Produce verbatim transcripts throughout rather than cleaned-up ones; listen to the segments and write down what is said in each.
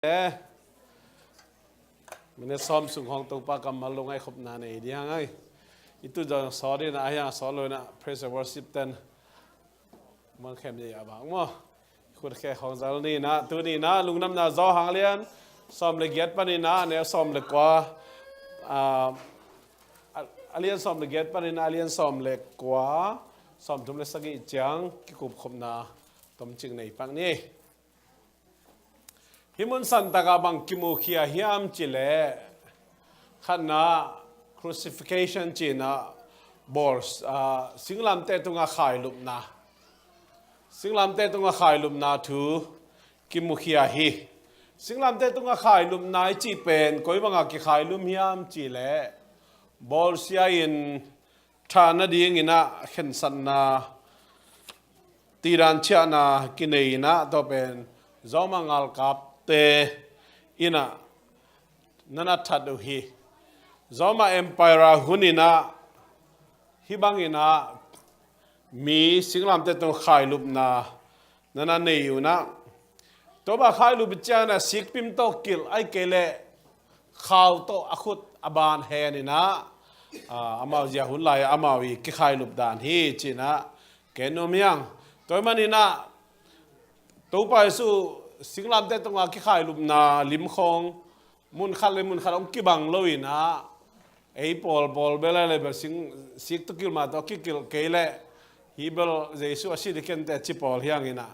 Eh, minute sawm sung hong Topa kammal lungngai khopna nei ding hang ai. I tu zong sawt in a, a hiang sawt lo in a, praise and worship ten mang khem ding a bang maw. Khut khe hong zal ni na, tu ni na, Lungdamna Johan a lian sawm le giat panin a neu sawm le kua, ah, a, a lian sawm le giat panin a lian sawm le kua, sawm thum le sagih ciang kikup khopna tomcing nei pak ni. Hih mun santak ah bang kimukhia hiam cih leh, khatna, crucifixion cih na bawl, ah, singlamteh tungah khailupna. Singlamteh tungah khailupna thu kimukhia hi. Singlamteh tungah khailupna i cih pen koi bangah kikhailum hiam cih leh, bawlsia in thah nadingin a khensatna, tidan ciahna kinei in a, tua pen Roma galkapte in a na na that uh hi. Roma Empire hun in a hih bangin a mi singlamteh tung khailupna na na nei uh na. Tua bang khailup ciangin a sikpim tawh kilh, ahih kei leh khau tawh a khut a ban hen in a, ah, amau zia hun lai amau i kikhailup dan hi ci in a gen nuam hi hang. Tua ahih manin a Topa Jesu singlamteh tungah kikhailupna lim khawng mun khat le mun khat hong kibang lo in a, ei pawl pawl bel a le bel sing, sik tawh kilh mah tawh kikilh kei leh, hih bel Jesu a si ding ken teh ci pawl hi hang in a.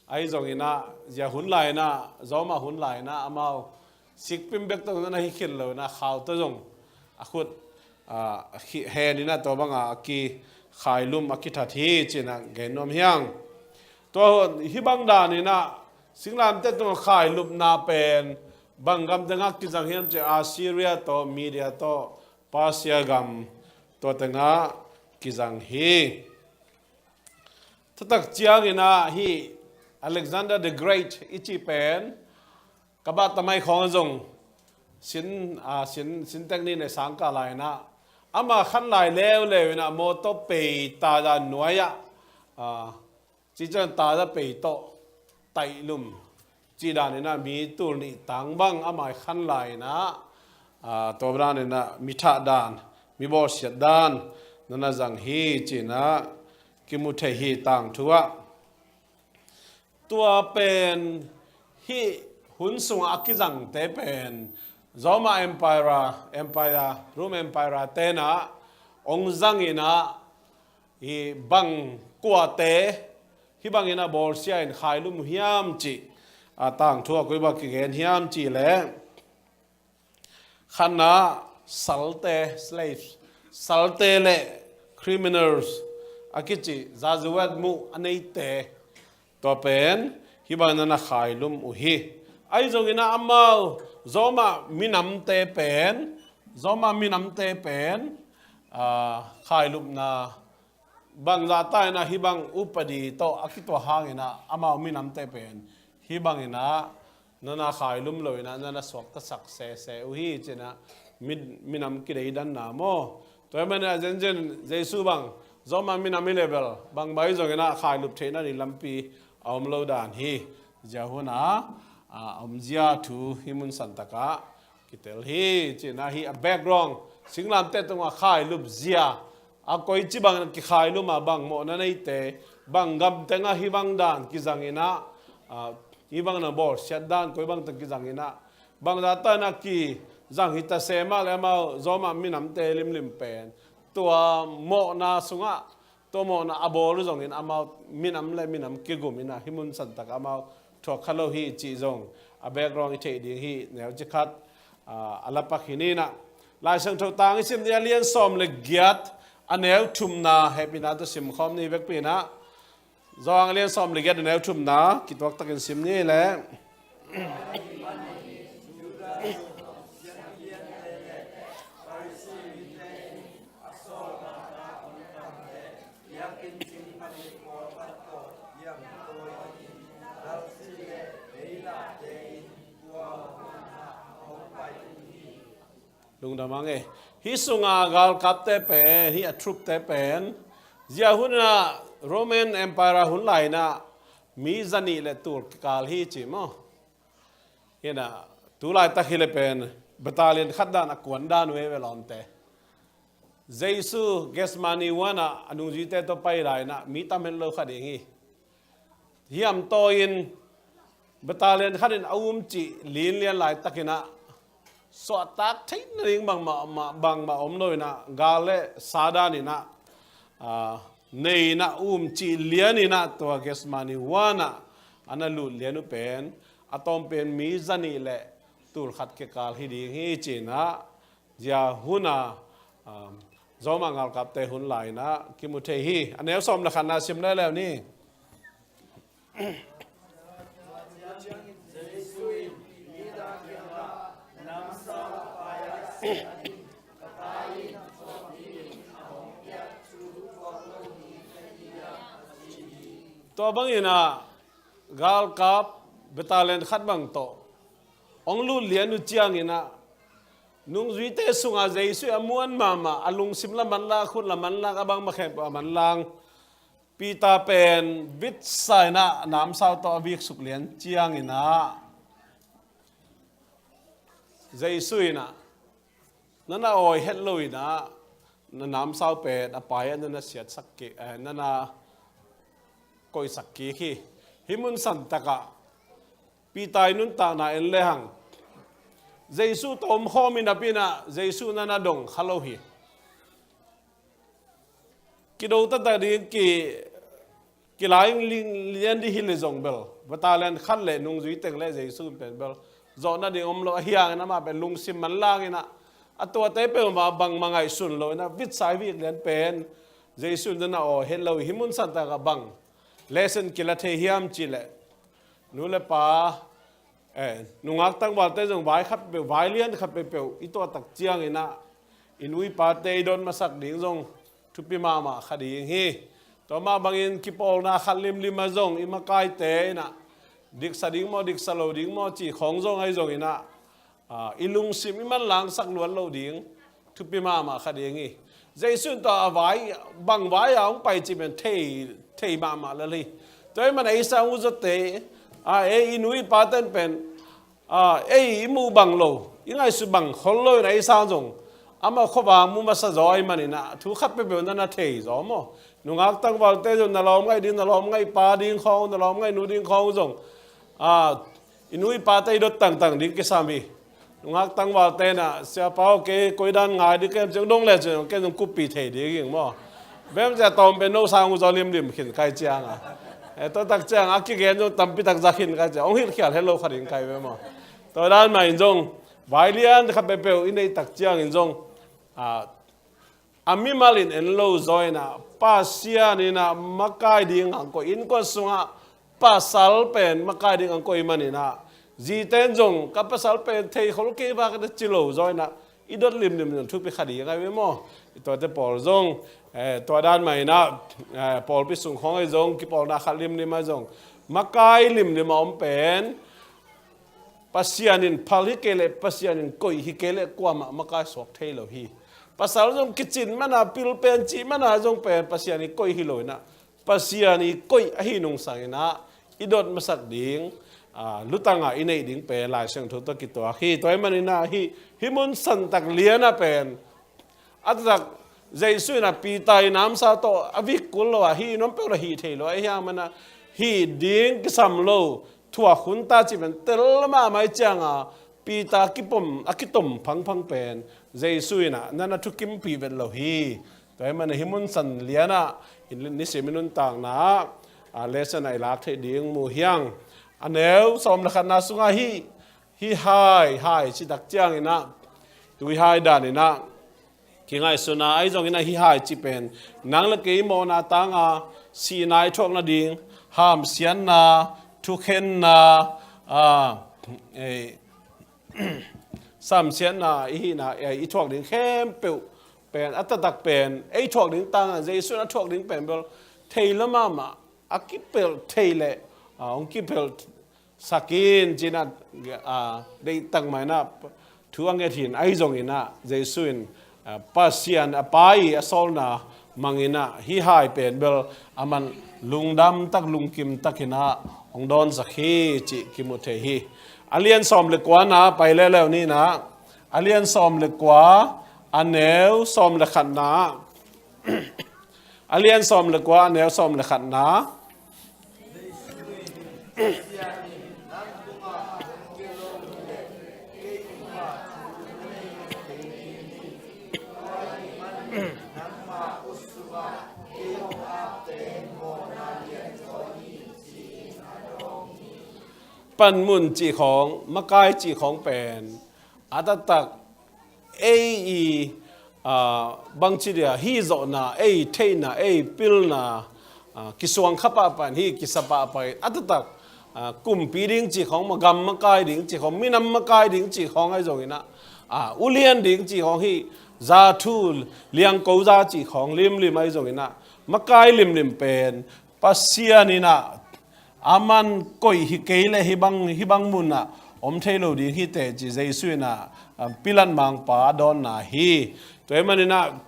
Ahi zongin a, zia hun lai in a, Roma hun lai in a, amau sikpim bek tawh na hi khin lo in a, khau tawh zong a khut, ah, a khi-, hen in a tua bangah a kikhailum a kithat hi ci in a gen nuam hi hang. Tua hih bang dan in a singlamteh tungah khailupna pen bang gam tengah kizang hiam cih leh Assyria tawh, Media tawh, Persia gam tua tengah kizang hi. Thutak ciangin a hih Alexander the Great i cih pen, ka bat tamai khawng zong sin, ah, sin, sin tek ni ne sangkah lai in a, ama khan lai leuleu in a mawtaw pei taza nuai ah, ah, ci ciang taza pei tawh taih lum cih dan in a mi tul nih tang bang ama i khan lai in a, ah, tua dan in a mi thah dan, mi bawlsiat dan na na zang hi ci in a kimu thei hi tangthu ah. Tua pen hih hun sungah a kizangte pen Roma Empire, Empire, Rome Empire ten a hong zang in a, hih bang kuate hih bangin a bawlsia in khailum uh hiam cih, a, tangthu a koi bang kigen hiam cih leh, khatna, salte, slaves, salte le criminals a kici, zazuet muh a neite, tua pen hih bangin a na khailum uh hi. Ahi zongin a amau Roma minamte pen, Roma minamte pen, ah, khailupna bangzah ta in a hih bang upadi tawh a kituak hangin a amau minamte pen hih bangin a na na khailum lo in a na na suaktasak sese uh hi ci in a mi, minam kideidanna maw. Tua ahih manin a zenzen Jesu bang Roma minam hi leh bel bang bang hi zongin a khailup theihna ding lampi a om lo dan hi. Zia hun a, a, a omzia thu hih mun santak ah kitel hi ci in a, hih a background, singlamteh tungah khailup zia, a koici bang kikhailum a bang mawhna neite, bang gam tengah hih bang dan kizang in a, a, hih bang na bawlsiat dan koi bang teng kizang in a, bangzah ta in a kizang hi ta se mah leh amau Roma minamte limlim pen tua mawhna sungah, tua mawhna a bawl uh zongin amau minam le minam kigum in a hih mun santak amau thuak kha lo hi cih zong a background i theih ding hi. Neu ci khat, ah, a lapak hi ni in a, Lai Siangtho tang i sim ni a lian sawm le giat a neu thumna hehpihna tawh sim khawm ni vekpi in a, Johan a lian sawm le giat a neu thumna kituak takin sim ni leh. Lungdam hang e. Hih sunga galkapte pen, hih a troopte pen, zia hun a Roman Empire hun lai in a mi zanih le tul kikal hi ci maw. Hinah, tu laitak hi le pen battalion khat dan a kuan dan uh e ve lawmte. Jesu Gethsemane huanah a nungzuite tawh pai lai inah mi tam het lo kha ding hi. Hiam taw in battalion khat in a um cih linlian laitakinah suahtak theih nading bangmah, bangmah om lo inah gal le sa dan inah, ah, nei inah um cih lian inah tua Gethsemane huanah a na lut lian uh pen a tawm pen mi zanih le tulkhat kikal hi ding hi cinah zia huna, ah, Roma galkapte hun lai inah kimu thei hi. A neu sawm le khatna sim leuleu ni. Tua bangin ah galkap battalion khat bang tawh hong lut lian uh ciangin ah nungzuite sungah Jesu a muan mahmah, a lungsim la manlang, a khut la manlang, a bangmah khempeuh a manlang Peter pen vitsa inah namsau tawh a viksuk lian ciangin ah Jesu inah na na awi het lo inah na namsau pen a pai ah na na siatsak kik, eh, na na koihsak kik hi. Hih mun santakah Peter i nuntakna en lehang Jesu tawh omkhawm inah pinah Jesu na na dong kha lo hi. Kido taktak ding ki, kilai lian dih hi le zong bel battalion khat le nungzui teng le Jesu pen bel zawh nading om lo ahi hangin amah pen lungsim manlang inah a tuate peuhmah bangmah ngaihsun lo inah vitsa i vik lian pen Jesu na na awi het lo hi. Hih mun santakah bang lesson kila thei hiam cihleh nu le pa, eh, nungak tangvalte zong vai khat peuh, vai lian khat peuhpeuh i tuahtak ciangin ah i nu i pate i dot masak ding zong thupi mahmah kha ding hi. Tua mah bangin kipawlna khat limlim ah zong i makaite inah diksa ding maw, diksa lo ding maw cih khawng zong ahi zongin ah, ah, i lungsim i manlangsak luat lo ding thupi mahmah kha ding hi. Jesu in tua a vai, bang vai a hong pai cih pen thei, thei mahmah lel hi. Tua ahih manin ei sang uh zawte, ah, ei i nu i paten pen, ah, ei i muh bang lo, i ngaihsut bang khol lo in ei sang zong amah khuavang mu masa zaw ahih manin ah thu khat peuhpeuh na na thei zaw maw? Nungak tangvalte zong na lawm ngaih ding, na lawm ngaih pa ding khawng, na lawm ngaih nu ding khawng zong, ah, i nu i pate i dot tangtang ding kisam hi. Nungak tangvalte inah siapa aw kei koi dan ngai ding ka hiam ci-a hong dong le cin kei zong kuppih thei ding hi maw? Bem ci-a tawm pen no sang uh zaw limlim khin kai cianga, eh, tua tak cianga a kigen zong tampi tak za khin kai cianga hong hilhkhial het lo kha ding kai ve maw? Tua dan mah in zong vai lian khat peuhpeuh i neih tak ciangin zong, ah, a mimal in en lo zaw inah Pasian inah makai ding hong koih, innkuan sungah pasal pen makai ding hong koih manin ah zite in zong ka pasal pen theikhol kei vak a ci lo zaw inah i dot limlim zong thupi kha ding ahi ve maw? I tuate pawl zong, eh, tua dan mah inah, eh, pawlpi sung khawng ahi zong kipawlna khat limlim ahi zong makai limlim a om pen Pasian in phal hi kei leh, Pasian in koih hi kei leh kuamah makai suak thei lo hi. Pasal zong kicin mana, pil pen cih mana zong pen Pasian i koih hi lo inah Pasian i koih ahi nungsang inah i dot masak ding, ah, lutangah i neih ding pen Lai Siangtho tawh kituak hi. Tua ahih manin ah hih, hih mun santak lianah pen a taktak Jesu inah Peter i namsau tawh a vik kul lo a, hih in om peuh lo, hih thei lo ahi hang manin ah hih ding kisam lo thuak hun ta cih pen tel mahmah ahih cianga Peter a kipom, a kitom phangphang pen Jesu inah na na thukimpih vet lo hi. Tua ahih manin hih mun san lianah i nisim i nuntakna ah, ah, lesson ah i lak theih ding mu hi hang. A neu sawm le khatna sungah hih, hih hai, hai cih tak ciangin ah, hih hai dan inah kingaihsun a, ahi zongin ah hih hai cih pen nang le kei mawhna tanga sihna i thuak nading, hamsiatna, thukhenna, ah, eh, samsiatna i hihna, eh, i thuak ding khempeuh pen a taktak pen ei thuak ding tanga Jesu in a thuak ding pen bel thei lo mahmah, a kipelh thei leh, ah, hong kipelh sak in ci-in ah, ah, deihtak mah inah thu a nget hi in, ahi zongin ah Jesu in, ah, Pasian a Pa i a sawlna mang inah hih hai pen bel aman lungdam tak, lungkim tak inah hong dawnsak hi cih kimu thei hi. A lian sawm le kuana pai leuleu ni na. A lian sawm le kua, a neu sawm le khatna. A lian sawm le kua, a neu sawm le khatna. Panmun cih khawng, makai cih khawng pen a taktak ei i, aa, bangci dia hih zawhna, ei theihna, ei pilna, aa, kisuang kha pahpah in, hih kisa pahpah in a taktak, aa, kumpi ding cih khawng, magam makai ding cih khawng, minam makai ding cih khawng ahi zongin ah, aa, ulian ding cih khawng, hih zathu liangko za cih khawng limlim ahi zongin ah, makai limlim pen Pasian in ah a man koih hi kei leh hih bang, hih bang munah om thei lo ding hi teh ci Jesu in ah, ah, Pilat mangpa a dawnna hi. Tua ahih manin ah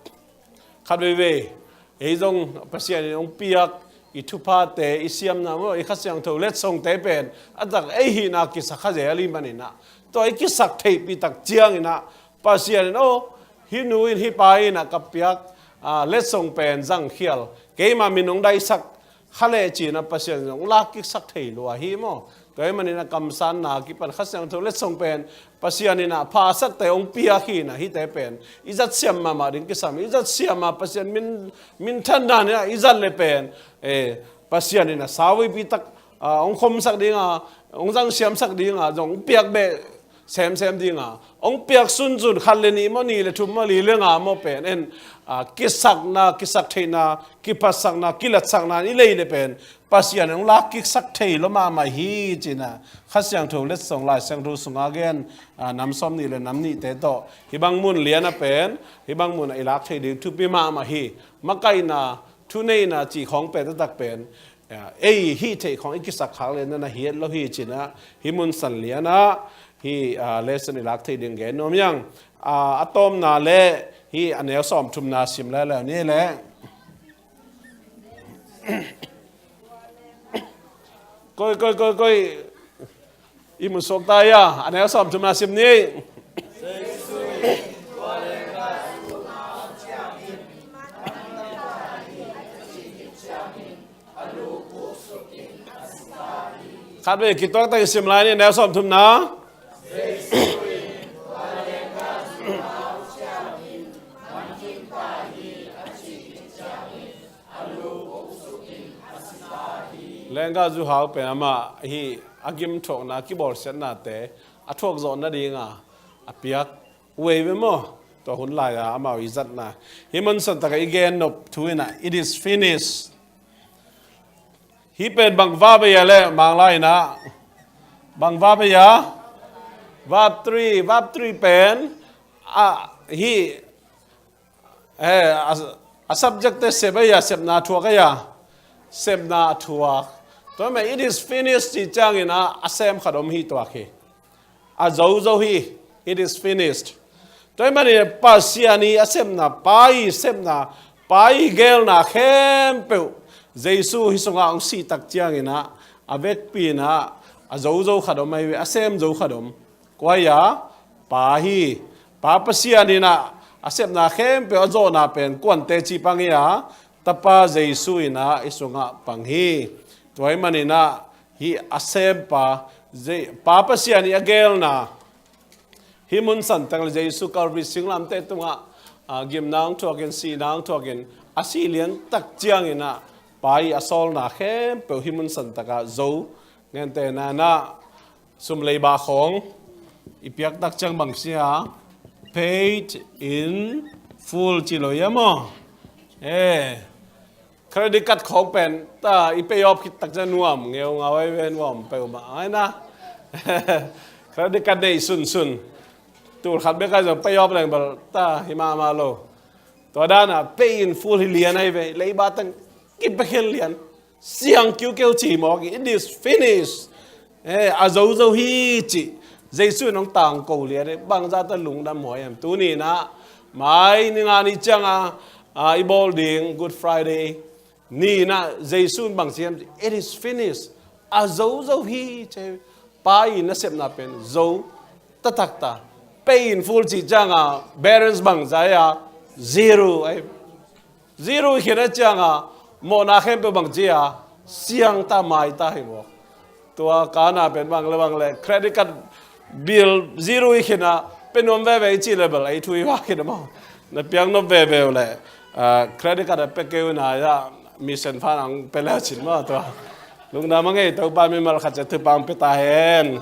khat veivei ei zong Pasian in hong piak i thuphate, i siamna maw, i Kha Siangtho letsongte pen a taktak ei hihna kisak kha zel ahih manin ah, tua i kisak theihpih tak ciangin ah Pasian in, aw, hih nu in, hih pa in ah ka piak, ah, letsong pen zangkhial, keima min hong daisak kha leh ci-in ah Pasian in hong lakkiksak thei lua hi maw. Tua ahih manin ah kamsanna kipan Kha Siangtho letsong pen Pasian in ah phasakte hong piak hi-in ah, hihte pen i zat siam mahmah ding kisam hi. I zat siam a, Pasian min, minthanna in ah i zat leh pen, eh, Pasian in ah saveipih tak, ah, hong khomsak ding a, hong zangsiamsak ding a, zong hong piak beh semsem ding a, hong piak sunsun khat le nih maw, nih le thum maw, li le nga maw pen en, ah, kisakna, kisak theihna, kiphatsakna, kilatsakna in i lei leh pen Pasian in hong lakkiksak thei lua mahmah hi ci-in ah Kha Siangtho letsong, Lai Siangtho sungah gen, ah, nam sawmnih le nam nihte tawh hih bang mun lian ah pen, hih bang mun ah i lak thei ding thupi mahmah hi. Makaihna, thuneihna cih khawng pen a taktak pen, ah, ei hih theih khawng i kisak khak leh na na hiat lo hi ci-in ah, hih mun san lian ah hih, ah, lesson i lak theih ding gen nuam hi ing. Ah, a tawpna le hih a neu sawmthumna sim leuleu ni leh. Koi, koi, koi, koi. I mun suak ta ia, a neu sawmthumna sim ni. Khat vei kituak tak i sim lai ni, neu sawmthumna. Lenggah zuhau pen amah hih a gimthuakna, kibawlsiatnate a thuak zawh nading a, a piak uh ei ve maw. Tua hun lai-a amau i zatna, hih mun santak ah i gen nop thu in ah, "It is finished." Hih pen bang verb ei a leh, Manglai in ah? Bang verb ei a? Verb three, verb three pen, ah, hih, eh, a, a subject-te sep ei a, sepna thuak ei a? Sepna thuak. Tua ahih manin "It is finished" cih ciangin ah a sem khat om hi tuak hi. A zo zo hi, "It is finished." Tua ahih manin Pasian i a sepna, Pa i sepna, Pa i geelna khempeuh, Jesu hih sungah hong sih tak ciangin ah, a vekpi in ah a zo zo khat om ahi ve, a sem zo khat om. Kua hi a? Pa hi. Pa Pasian in ah a sepna khempeuh a zawhna pen kuante ci pang hi a? Tapa Jesu in ah hih sungah pang hi. Tua ahih manin ah hih a sempa, Je-, Pa Pasian i a geelna, hih mun santak le Jesu Calvary singlamteh tungah, ah, gimna hong thuakin, sihna hong thuakin, a sih lian tak ciangin ah Pa i a sawlna khempeuh hih mun santak ah zo. Gentehna in ah, sum leiba khawng i piak tak ciang bang ci a? "Paid in full" ci lo ia maw? Eh, credit card khawng pen ta i pay off khit tak ciang nuam ngeungau ei ve, nuam peuhmah ai na. Credit card nei sunsun, tul khat bek ai zong pay off leng bel ta hi mahmah lo. Tua dan a pay in full hi lian ahi ve, leiba teng kipia khin lian. Siang kiukiu ci mawk, "It is finished." Eh, a zo zo hi cih Jesu in hong tangko lian hi. Bangzah ta lungdam huai hiam? Tuni in ah mai ni nga ni ciang a, a, i bawl ding Good Friday ni in ah Jesu in bang ci hiam? "It is finished." A zo zo hi ci. Pa i nasepna pen zo taktak ta. Pay in full cih cianga balance bang zia, zero ai. Zero i khin a cianga mawhna khempeuh bang ci a, siang ta, mai ta hi maw. Tua kana pen bang le bang le credit card bill zero i khin a, pe nuam veve i cih le bel ei thu i va khin a maw. Na piak nop veve uh le, ah, credit card a pe kei uh na ya, mission fund ang pe le cin maw tua. Lungdam a ngei, Topa mimal khat ciat thupha ang pe ta hen.